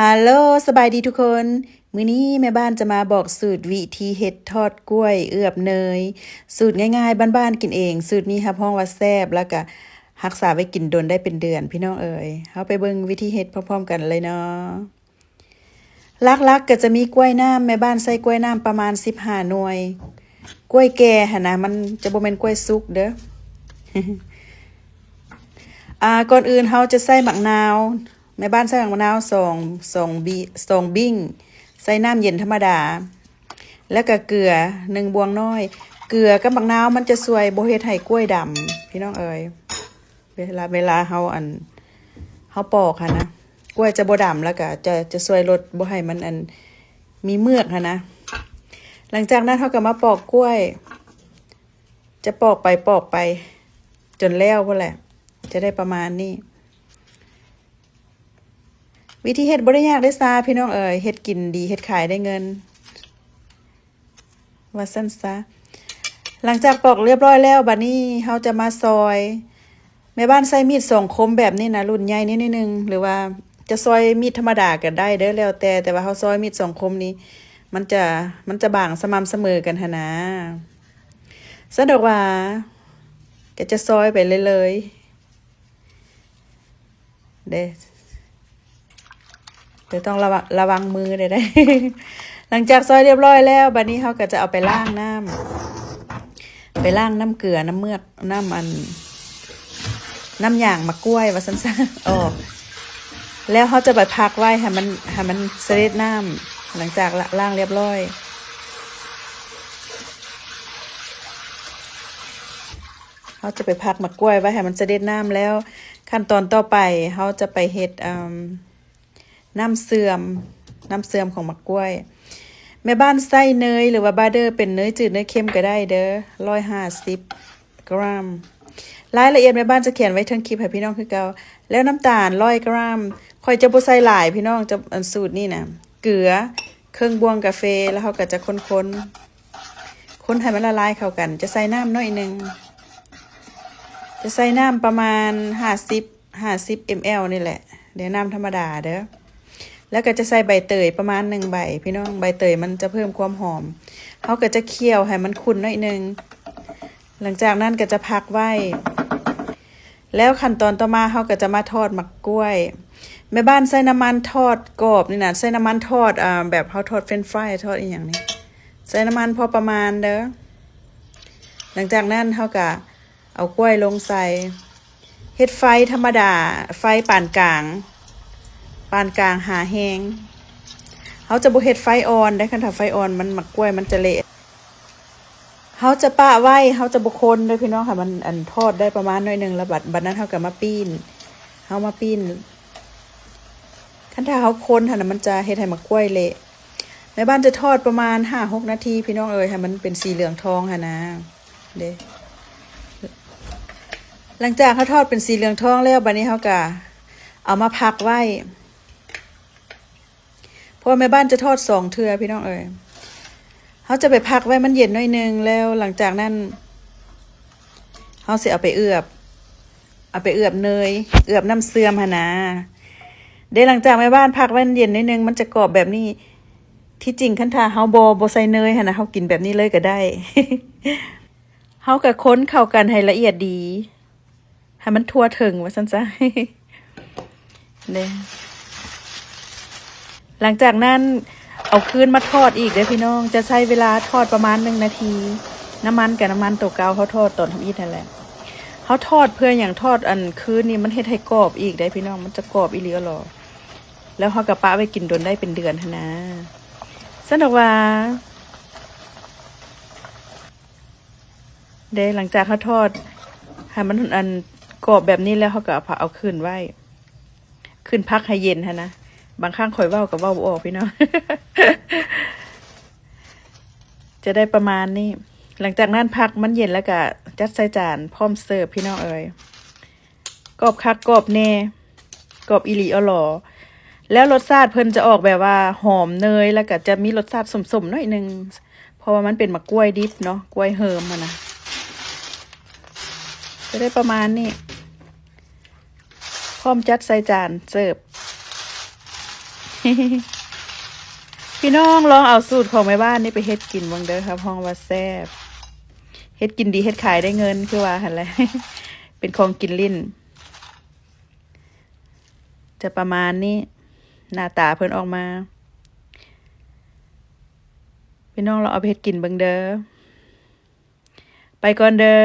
ຮາໂລ ສະບາຍດີທຸກຄົນ. ມື້ນີ້ແມ່ບ້ານຈະມາບອກສູດວິທີເຮັດທອດກ້ວຍເອືອບເນີຍ ສູດງ່າຍໆ ບ້ານໆ ກິນເອງ. ສູດນີ້ຮັບຮອງວ່າແຊບ ແລ້ວກະຮັກສາໄວ້ກິນດົນໄດ້ເປັນເດືອນ ພີ່ນ້ອງເອີຍ. ເຮົາໄປເບິ່ງວິທີເຮັດພ້ອມໆ ກັນເລີຍເນາະ. ຫຼັກໆ ກະຈະມີກ້ວຍນ້ຳ, ແມ່ບ້ານໃສ່ກ້ວຍນ້ຳປະມານສິບຫ້າໜ່ວຍ. ກ້ວຍແກ່ຫັ້ນນະ, ມັນຈະບໍ່ແມ່ນກ້ວຍສຸກເດີ້. ອາ ກ່ອນອື່ນເຮົາຈະໃສ່ໝາກນາວ. ແມ່ບ້ານໃສ່ໝາກນາວສອງ ສອງບິ ສອງບິ້ງ ໃສ່ນ້ຳເຢັນທຳມະດາ ແລ້ວກະເກືອໜຶ່ງບ່ວງນ້ອຍ. ເກືອກັບໝາກນາວມັນຈະຊ່ວຍບໍ່ເຮັດໃຫ້ກ້ວຍດຳ ພີ່ນ້ອງເອີຍ. ເວລາ ເວລາເຮົາ ອັນ ເຮົາປອກຫັ້ນນະ ກ້ວຍຈະບໍ່ດຳ ແລ້ວກະຈະ ຈະຊ່ວຍລົດບໍ່ໃຫ້ມັນ ອັນ ມີເມືອກຫັ້ນນະ. ຫຼັງຈາກນັ້ນເຮົາກະມາປອກກ້ວຍ ຈະປອກໄປປອກໄປຈົນແລ້ວພຸ້ນແຫຼະ ຈະໄດ້ປະມານນີ້. ວິທີເຮັດບໍ່ໄດ້ຍາກເດ້ຊາ ພີ່ນ້ອງເອີຍ, ເຮັດກິນດີ ເຮັດຂາຍໄດ້ເງິນ ວ່າຊັ້ນຊະ. ຫຼັງຈາກປອກລຽບຮ້ອຍແລ້ວ ບາດນີ້ເຮົາຈະມາຊອຍ. ແມ່ບ້ານໃຊ້ມີດສອງຄົມແບບນີ້ນະ, ລຸ້ນໃຫຍ່ນິດໜຶ່ງ ຫຼືວ່າຈະຊອຍມີດທຳມະດາກະໄດ້ເດີ້ ແລ້ວແຕ່, ແຕ່ວ່າເຮົາຊອຍມີດສອງຄົມນີ້ ມັນຈະ ມັນຈະບາງສະໝ່ຳສະເໝີກັນຫັ້ນນາ. ສະດວກວ່າ ກະຈະຊອຍໄປເລີຍໆ ເດ້. ແຕ່ຕ້ອງລະວັງ ລະວັງມືເດ້. ຫຼັງຈາກຊອຍລຽບຮ້ອຍແລ້ວ ບາດນີ້ເຮົາກະຈະເອົາໄປລ້າງນ້ຳ ໄປລ້າງນ້ຳເກືອ ນ້ຳເມືອກ ນ້ຳ ອັນ ນ້ຳຢາງໝາກກ້ວຍວ່າຊັ້ນຊະ ອອກ. ແລ້ວເຮົາຈະໄປພັກໄວ້ໃຫ້ມັນ ໃຫ້ມັນສະເດັດນ້ຳ. ຫຼັງຈາກ ລະ ລ້າງລຽບຮ້ອຍ ເຮົາຈະໄປພັກໝາກກ້ວຍໄວ້ໃຫ້ມັນສະເດັດນ້ຳແລ້ວ. ຂັ້ນຕອນຕໍ່ໄປເຮົາຈະໄປເຮັດ ອາ ນ້ຳເຊື່ອມ ນ້ຳເຊື່ອມຂອງໝາກກ້ວຍ. ແມ່ບ້ານໃຊ້ເນີຍ ຫຼືວ່າບັດເຕີ ເປັນເນີຍຈືດເນີຍເຄັມກະໄດ້ເດີ້ ຮ້ອຍຫ້າສິບກຣາມ. ລາຍລະອຽດແມ່ບ້ານຈະຂຽນໄວ້ເທິງຄລິບໃຫ້ພີ່ນ້ອງຄືເກົ່າ. ແລ້ວນ້ຳຕານຮ້ອຍກຣາມ ຂ້ອຍຈະບໍ່ໃສ່ຫຼາຍພີ່ນ້ອງ ຈະ ອັນ ສູດນີ້ນະ. ເກືອເຄິ່ງບ່ວງກາເຟ ແລ້ວເຮົາກະຈະຄົນໆ ຄົນໃຫ້ມັນລະລາຍເຂົ້າກັນ. ຈະໃສ່ນ້ຳໜ້ອຍໜຶ່ງ ຈະໃສ່ນ້ຳປະມານຫ້າສິບ ຫ້າສິບເອັມແອລນີ້ແຫຼະ ແລະ ນ້ຳທຳມະດາເດີ້. ແລ້ວກະຈະໃສ່ໃບເຕີຍປະມານໜຶ່ງໃບ ພີ່ນ້ອງ, ໃບເຕີຍມັນຈະເພີ່ມຄວາມຫອມ. ເຮົາກະຈະຂ້ຽວໃຫ້ມັນຂຸ້ນໜ້ອຍໜຶ່ງ. ຫຼັງຈາກນັ້ນກະຈະພັກໄວ້ ແລ້ວຂັ້ນຕອນຕໍ່ມາເຮົາກະຈະມາທອດໝາກກ້ວຍ. ແມ່ບ້ານໃຊ້ນ້ຳມັນທອດກອບນີ້ນະ ໃຊ້ນ້ຳມັນທອດ ອາ ແບບເຮົາທອດເຟຣນຟຣາຍ ທອດອີ່ຫຍັງນີ້ ໃສ່ນ້ຳມັນພໍປະມານເດີ້. ຫຼັງຈາກນັ້ນເຮົາກະເອົາກ້ວຍລົງໃສ່ ເຮັດໄຟທຳມະດາ ໄຟປານກາງ ປານກາງຫາແຮງ. ເຮົາຈະບໍ່ເຮັດໄຟອ່ອນເດ້ ຄັນຖ້າໄຟອ່ອນມັນ ໝາກກ້ວຍມັນຈະເລະ. ເຮົາຈະປະໄວ້ ເຮົາຈະບໍ່ຄົນເດີ້ພີ່ນ້ອງ ໃຫ້ມັນ ອັນ ທອດໄດ້ປະມານໜ້ອຍໜຶ່ງ ແລ້ວບາດ ບາດນັ້ນເຮົາກະມາປີ້ນ ເຮົາມາປີ້ນ. ຄັນຖ້າເຮົາຄົນຫັ້ນນະ ມັນຈະເຮັດໃຫ້ໝາກກ້ວຍເລະ. ແມ່ບ້ານຈະທອດປະມານຫ້າຫົກນາທີ ພີ່ນ້ອງເອີຍ ໃຫ້ມັນເປັນສີເຫຼືອງທອງຫັ້ນນາ ເດ້. ຫຼັງຈາກເຮົາທອດເປັນສີເຫຼືອງທອງແລ້ວ ບາດນີ້ເຮົາກະເອົາມາພັກໄວ້ ເພາະວ່າແມ່ບ້ານຈະທອດສອງເທື່ອ ພີ່ນ້ອງເອີຍ. ເຮົາຈະໄປພັກໄວ້ມັນເຢັນໜ້ອຍໜຶ່ງ ແລ້ວຫຼັງຈາກນັ້ນ ເຮົາຊິເອົາໄປເອືອບ ເອົາໄປເອືອບເນີຍ ເອືອບນ້ຳເຊື່ອມຫັ້ນນາ ເດ້. ຫຼັງຈາກແມ່ບ້ານພັກໄວ້ມັນເຢັນໜ້ອຍໜຶ່ງ ມັນຈະກອບແບບນີ້. ທີ່ຈິງຄັນຖ້າເຮົາບໍ່ ບໍ່ໃສ່ເນີຍຫັ້ນນະ ເຮົາກິນແບບນີ້ເລີຍກະໄດ້. ເຮົາກະຄົນເຂົ້າກັນໃຫ້ລະອຽດດີ ໃຫ້ມັນທົ່ວເຖິງວ່າຊັ້ນຊະ ເດ້. ຫຼັງຈາກນັ້ນເອົາຄືນມາທອດອີກເດີ້ພີ່ນ້ອງ ຈະໃຊ້ເວລາທອດປະມານໜຶ່ງນາທີ. ນ້ຳມັນກະນ້ຳມັນໂຕເກົ່າ ເຮົາທອດຕອນທຳອິດຫັ້ນແຫຼະ. ເຮົາທອດເພື່ອຫຍັງ? ທອດອັນຄືນນີ້ມັນເຮັດໃຫ້ກອບອີກເດ້ພີ່ນ້ອງ ມັນຈະກອບອີ່ຫຼີອໍ. ແລ້ວເຮົາກະປະໄວ້ກິນດົນໄດ້ເປັນເດືອນຫັ້ນນາ. ຊັ້ນດອກວ່າ ເດ້ ຫຼັງຈາກເຮົາທອດໃຫ້ມັນ ອັນ ກອບແບບນີ້ແລ້ວ ເຮົາກະເອົາ ເອົາຂຶ້ນໄວ້ ຂຶ້ນພັກໃຫ້ເຢັນຫັ້ນນະ. ບາງຄັ້ງຂ້ອຍເວົ້າກະເວົ້າບໍ່ອອກພີ່ນ້ອງ ຈະໄດ້ປະມານນີ້. ຫຼັງຈາກນັ້ນພັກມັນເຢັນແລ້ວກະຈັດໃສ່ຈານພ້ອມເສີບ ພີ່ນ້ອງເອີຍ. ກອບຄັກກອບແນ່ ກອບອີ່ຫຼີອໍ. ແລ້ວລົດຊາດເພິ່ນຈະອອກແບບວ່າຫອມເນີຍ ແລ້ວກະຈະມີລົດຊາດສົ້ມໆໜ້ອຍໜຶ່ງ ເພາະວ່າມັນເປັນໝາກກ້ວຍດິບເນາະ ກ້ວຍເຮີມຫັ້ນນະ. ຈະໄດ້ປະມານນີ້ ພ້ອມຈັດໃສ່ຈານເສີບ. ພີ່ນ້ອງລອງເອົາສູດຂອງແມ່ບ້ານນີ້ໄປເຮັດກິນເບິ່ງເດີ ຮັບຮອງວ່າແຊບ. ເຮັດກິນດີເຮັດຂາຍໄດ້ເງິນ ຄືວ່າຫັ້ນແຫຼະ. ເປັນຂອງກິນຫຼິ້ນ ຈະປະມານນີ້ ໜ້າຕາເພິ່ນອອກມາ. ພີ່ນ້ອງລອງເອົາໄປເຮັດກິນເບິ່ງເດີ. ໄປກ່ອນເດີ.